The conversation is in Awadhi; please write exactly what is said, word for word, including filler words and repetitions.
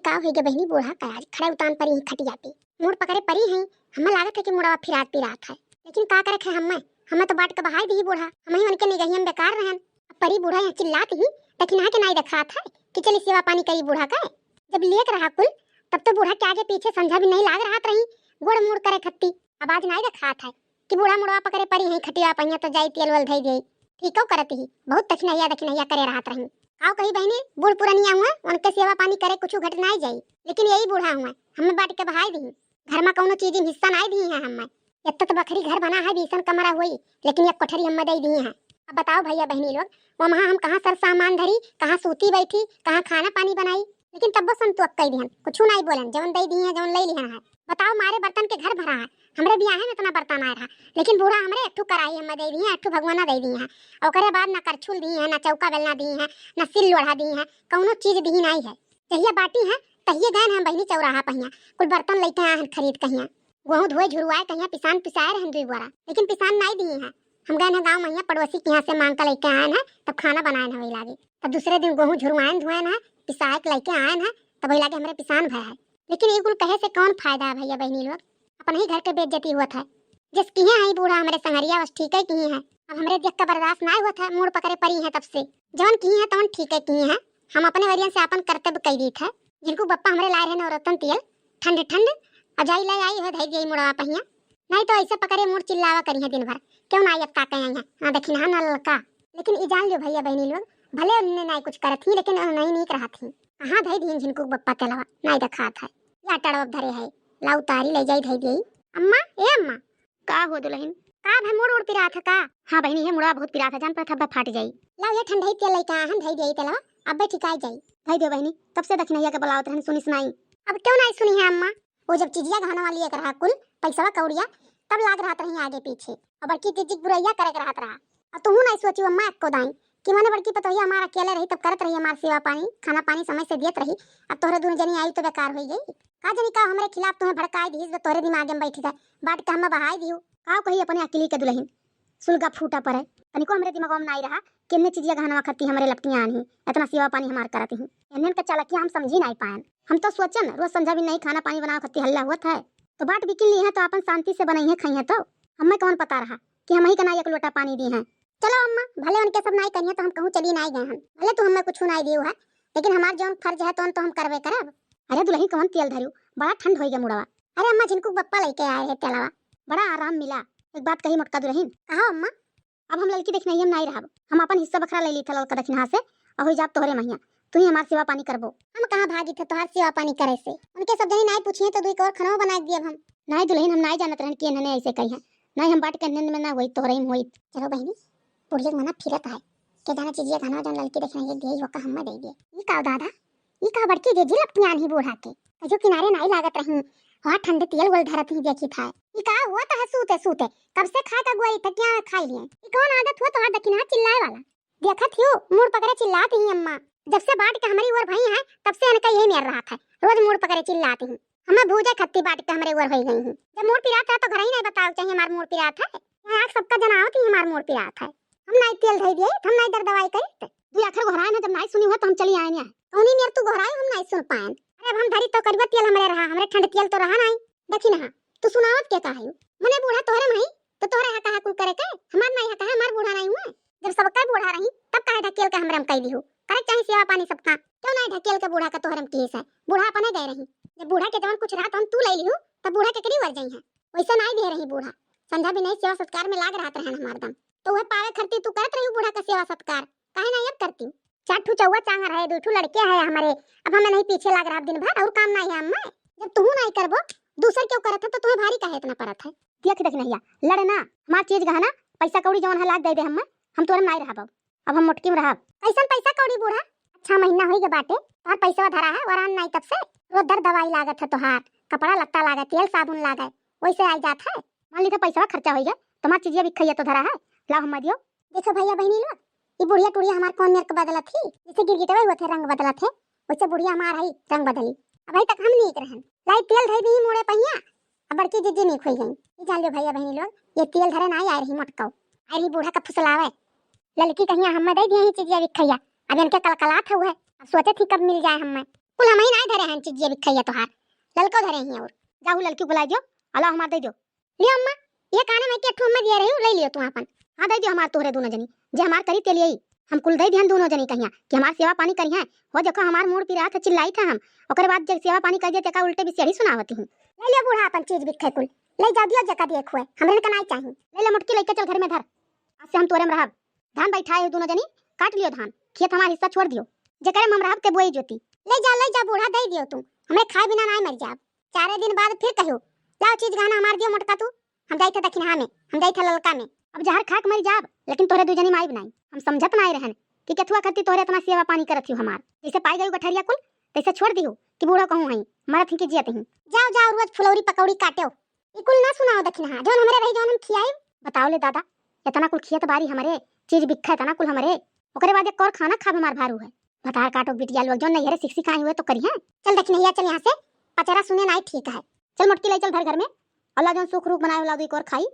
का होइगे बहिनी, बूढ़ा का आज खड़े उतान परी ही खटिया पे, मूड़ पकड़े परी हैं। हमें लागत है कि मुड़वा फिरात पिरात है, लेकिन का करे खे हमें, हमें तो बांट के बहाई दी बूढ़ा, हम ही उनके निगहिया में बेकार रहन। अब परी बूढ़ा यहाँ चिल्लात ही, दखिनहा के नाई देखात है कि चली सेवा पानी करी बूढ़ा का। जब लेक रहा कुल, तब तो बूढ़ा के आगे पीछे संझा भी नहीं लाग रहत रही गोड़ मूड़ करे खत्ती। अब आज नाई देखात है कि बूढ़ा मुड़वा पकड़े परी हैं खटिया पहिया तो जाई तेल वेल धई देई। ठीकौ करत ही, बहुत दखिनहिया दखिनहिया करे रहत रही। काव कही बहिनी, बूढ़ पुरनिया हुए, उनके सेवा पानी करे कुछ घट नाई जाई, लेकिन यही बूढ़ा हुए, हमें बांट के बहाई दी। घर में कौनो चीज में हिस्सा नाई दी है हमें। इतना तो बखरी घर बना है, बीसन कमरा हुई, लेकिन एक कोठरी हमें दे दी है। अब बताओ भैया बहिनी लोग, वो वहाँ हम कहाँ सर सामान धरी, कहाँ सूती बैठी, कहाँ खाना पानी बनाई, लेकिन तब्बो संतोष कई दिहन, कुछ नाई बोलन, जौन दे दी है, जौन ले लिहन है। बताओ, मारे बर्तन के घर भरा है, हमरे बियाहे में इतना बर्तन आए रहा, लेकिन बूढ़ा हमरे एक ठो कराही हमें दे दी है, एक ठो भगवाना दे दी है, ओकरे बाद ना करछुल दी है, ना चौका बेलना दी है, ना सिल लोढ़ा दी है, कौनो चीज दी नाई है। जहिया बाटी है, तहिए गए हम बहिनी चौराहा पहिया, कुल बर्तन लेके आए हैं खरीद कहिया, गेहूं धोए झुरुआए कहिया, पिसान पिसाए रहन दुई बोरा, लेकिन पिसान नाई दी है। हम गए हैं गाँव महिया पड़ोसी के यहाँ से मांग के लेके आए हैं, तब खाना बनाए हैं वही लागे। तब दूसरे दिन गेहूं झुरुआए धोए हैं, पिसाए के लेके आए हैं, तब वही लागे हमरे पिसान भय है। लेकिन ये कुल कहे से कौन फायदा है भैया बहिनी लोग, अपने ही घर के बेइज्जती होत है। जिस किहे हैं बूढ़ा हमरे संगरिया, बस ठीक है किहे हैं। अब हमरे देख के बर्दाश्त नाई होत है, मूड़ पकड़े परी हैं तब से। जौन किहे हैं तौन ठीक है किहे हैं, हम अपने वरियन से अपन कर्तव्य कई दीत है। जिनको बप्पा हमरे लाए रहे नवरत्न तेल, ठंड ठंड, और जाई ले आई है धई दिया मुड़वा पहिया। नाई तो ऐसे पकड़े मूड़ चिल्लावा करी है दिन भर, क्यों ना आई अब ताके आई है, हाँ देखी ना नलका। लेकिन ई जान लियो भैया बहिनी लोग, भले उनने नाई कुछ करत ही, लेकिन नहीं नीक रहत ही। कहाँ धई दीन झिनकू बप्पा तेलवा, नाई देखात है। या टड़वा धरे है, ला उतारी ले जाई धई देई। अम्मा, ए अम्मा। का हो दुलहिन? का भे मूड़ उड़ पिरात है का? हाँ बहिनी, हे मुड़वा बहुत पिरात है, जान पर थब्बा फाट जाई। लाओ ये ठंडई तेल लइके आए हैं, धई देई तेलवा, अब्बे ठिकाई जाई। धई दियो बहिनी, तब से दखिनहिया के बुलावत रहन, सुनिस नाई। अब क्यों नाई सुनी है अम्मा? वो जब चिजिया गहना वाली एक रहा कुल, पैसवा कौड़िया, तब लाग रहत रही आगे पीछे। और बड़की जिज्जी के बुरैया करे के रहत रहा। और तुहू नाई सोची अम्मा एको दाई कि माने बड़की पतोहिया हमार अकेले रही तब करत रही हमार सेवा पानी, खाना पानी समय से दियत रही। अब तोहरे दुनो जनी आई तो बेकार होई गई। का जनी का हमरे खिलाफ तुम्हें भड़काई दीस, तो तोहरे दिमाग में बैठ गए, बांट के हमें बहाई दियो। का कही अपने अकेली के दुलहिन, सुलगा फूटा पड़े। तनिको हमरे दिमाग में नाई रहा कि इन्ने चिजिया गहनवा खत्ती हमरे लपटियाँ आन ही, इतना सेवा पानी हमार करत ही। इन्हन का चालाकिया हम समझी नाई पाएन। हम तो सोचन रोज संझा भी नहीं खाना पानी बनावे खत्ती हल्ला होत है, तो बाट बिकिन ली है तो अपन शांति से बनई है खाई है। तो हमें कौन पता रहा कि हम ही के नाई एक लोटा पानी दी हैं। चलो अम्मा, भले उनके सब नाई करिए तो हम कहूँ चली नाई गए हैं, भले तू हमें कुछ नाई दियो है, लेकिन हमार जौन फर्ज है तौन तो हम करबे करब। अरे दुलही कौन तेल धरियो, बड़ा ठंड होई गया मुड़वा। अरे अम्मा झिनकू बप्पा लेके आए हैं तेलवा, बड़ा आराम मिला। एक बात कही मोटका दुलहिन। कहा अम्मा? अब हम ललकी देखनहिया में नाई रहब, हम अपन हिस्सा बखरा ले ली थे ललका दखिनहा से, और हुई जाब तोहरे महिया, तू ही हमार सेवा पानी करबो। हम कहाँ भागी थे तोहार सेवा पानी करे से, उनके सब जनी नाई पूछिए तो दुई कौर खनवा बनाए दियब हम। नाई दुलहिन, हम नाई जानत रहन कि इन्हने ऐसे कही है, नाई हम बाट के इन्हन में ना होई, तोहरे में होई। चलो बहिनी, बुढ़िया के मना फिरत है, के जाना चिजिया गहनवा जौन ललकी देखनहिया दिए, ओका हम्मे दे दिए। ई का दादा, ई का बड़की जिज्जी लपटियान ही बूढ़ा के, कजो किनारे नाई लागत रही, वहाँ ठंडे तेल गोल धरत ही देखी था। ई का हुआ तो है सूते सूते, कब से खाए का गुआई था, क्या खाई लिए? ई कौन आदत हुआ तोहार दखिनहा चिल्लाए वाला? देखत हियो, मूड़ पकड़े चिल्लात ही अम्मा। जब से बाट के हमरी ओर भई है, तब से इनका यही मेर रहत है, रोज मूड़ पकड़े चिल्लात ही। हमें भूजे खत्ती बाट के हमरे ओर होई गई ही। जब मूड़ पिरात है तो घर ही नहीं बताओ चाहिए हमार मूड़ पिरात है। यहाँ आके सबका जनावत ही हमार मूड़ पिरात है। हम नाई तेल धई दिए, हम नाई दर दवाई करी। दुई आखर गोहराए ना, जब नाई सुनी हुआ तो हम चली आए ना। कौनी मेर तू गोहराए, हम नाई सुन पाएन। अरे अब हम धरी तो करुआ तेल हमरे रहा, हमरे ठंड तेल तो रहा नाई। देखी ना, तू सुनावत के का है? मने बूढ़ा तोहरे माई, तो तोहरे हा कहा कुल करे के? हमार नाई हा कहा, हमार बूढ़ा नाई हुए। जब सबका बूढ़ा रही, तब काहे ढकेल के हमरे हम कई दिहु? करे चाहे सेवा पानी सबका, क्यों नाई ढकेल के बूढ़ा का तोहरे हम किहिस है? बूढ़ा अपने गए रही। जब बूढ़ा के जवन कुछ रहा तो हम तू ले लिहु, तब बूढ़ा के करी वर जाई है। वैसे नाई दे रही बूढ़ा, संझा भी नहीं सेवा सत्कार में लाग रहत रहन हमार दम। तो वह पावे खरती तू करत रही बूढ़ा का सेवा सत्कार, काहे नाई अब करती? चार ठू चौवा चांगर है, दो ठू लड़के है हमारे, अब हमें नहीं पीछे लाग रहा दिन भर, और काम नाई है हमें। जब तू नाई करबो, दूसर क्यों करत है तो तुम्हें भारी काहे इतना परत है? देख देख नहिया, लड़े ना, हमार चीज गहना, पैसा कौड़ी जवन है लाग दे दे हमें, हम तोरे में नाई रहब अब, अब हम मोटकी में रहब। कैसन पैसा कौड़ी बूढ़ा? अच्छा महीना होई गए बाटे, तोहर पैसा धरा है, वरान नाई तब से, रोज दर दवाई लागत है तोहार, कपड़ा लत्ता लागे, तेल साबुन लागे, वैसे आई जात है। मान ली तो पैसा खर्चा होई गए, तुम्हार चीजिया भी खैया तो धरा है, लाओ हम दियो। देखो भैया बहनी लोग, ई बुढ़िया टुढ़िया हमार कौन मेर के बदलत ही, जैसे गिरगिटवे होत है रंग बदलत है, वैसे बुढ़िया हमार है रंग बदली। अब भाई तक हम नीक रहन, लाई तेल धई दी मुड़े पहिया, अब बड़की जिज्जी नीक होई गई। ई जान लो भैया बहनी लोग, ये तेल धरे ना आए रही मोटकाऊ, आए रही बूढ़ा का फुसलावे। ललकी कहिया हमें दे दिए ही चीजिया बिखैया, अब इनके कलकलात हुए, अब सोचे थी कब मिल जाए हमें। कुल हमही नाहीं धरे हैं चीज, ये बिखैया तोहार, ललको धरे ही और। जाहू ललकी बुलाइ दियो, अलाउ हमार दइ दियो। लियो अम्मा, ये काने में के ठू अम्मा दिए रही, लइ लियो तू आपन। हाँ, दइ दियो हमार तोहरे दूनो जनी, जे हमार करी ते लियई। हम कुल दइ दिहन दूनो जनी कहिया कि हमार सेवा पानी करिहैं। हो देखो हमार मूड़ पिरात है, चिल्लाइत है हम, ओकरे बाद जे सेवा पानी कइ दिया तेका उल्टे बिसेड़ी सुनावत ही। लइ लियो बूढ़ा आपन चीज बिखे कुल, लइ जाओ दियो जेका देख हुए, हमरे का नाहीं चाही। लइ ले मोटकी लइके चल घर में धर, आज से हम तोरे में रहब। धान बैठाए हो दूनो जनी, काट लियो धान, खेत हमार हिस्सा छोड़ दियो। जेकरे में हम रहब ते बोई जोती। लइ जा, लइ जा बूढ़ा, दइ दियो तू, हमरे खाए बिना नाहीं मर जाब। चारे दिन बाद फिर कहियो, लाओ चीज गहना हमार दियो मोटका तू, हम जाइत है दखिनहा में, हम जाइत है ललका में। अब जहर खा के मर जाब, लेकिन तोहरे दू जनी में आइब नाहीं। हम समझत नाहीं रहन कि केथुआ करती तोहरे इतना सेवा पानी करत हियो हमार। जैसे पाइ गयू गठरिया कुल, तैसे छोड़ दिहू कि बूढ़ो कहूँ हई, मरत ही कि जियत ही। जाओ, जाओ, रोज फुलौरी पकौड़ी काटेउ। ई कुल ना सुनाओ दखिनहा, जौन हमरे रही, जौन हम खियाइब। बताओ ले दादा, इतना कुल खेत बारी हमरे, चीज बिखा इतना कुल हमरे, ओकरे बाद एक और खाना खाब हमार भारू है। भतार काटो बिटिया लोग, जौन नैहरे सिख सिखाई हुए तो करिहैं। चल दखिनहिया, चल यहाँ से, पचरा सुने नाहीं ठीक है। चल मोटकी, लइ चल धर घर में, अल्लाह जौन सुख रूख बनाए होला, दू एक और खाई।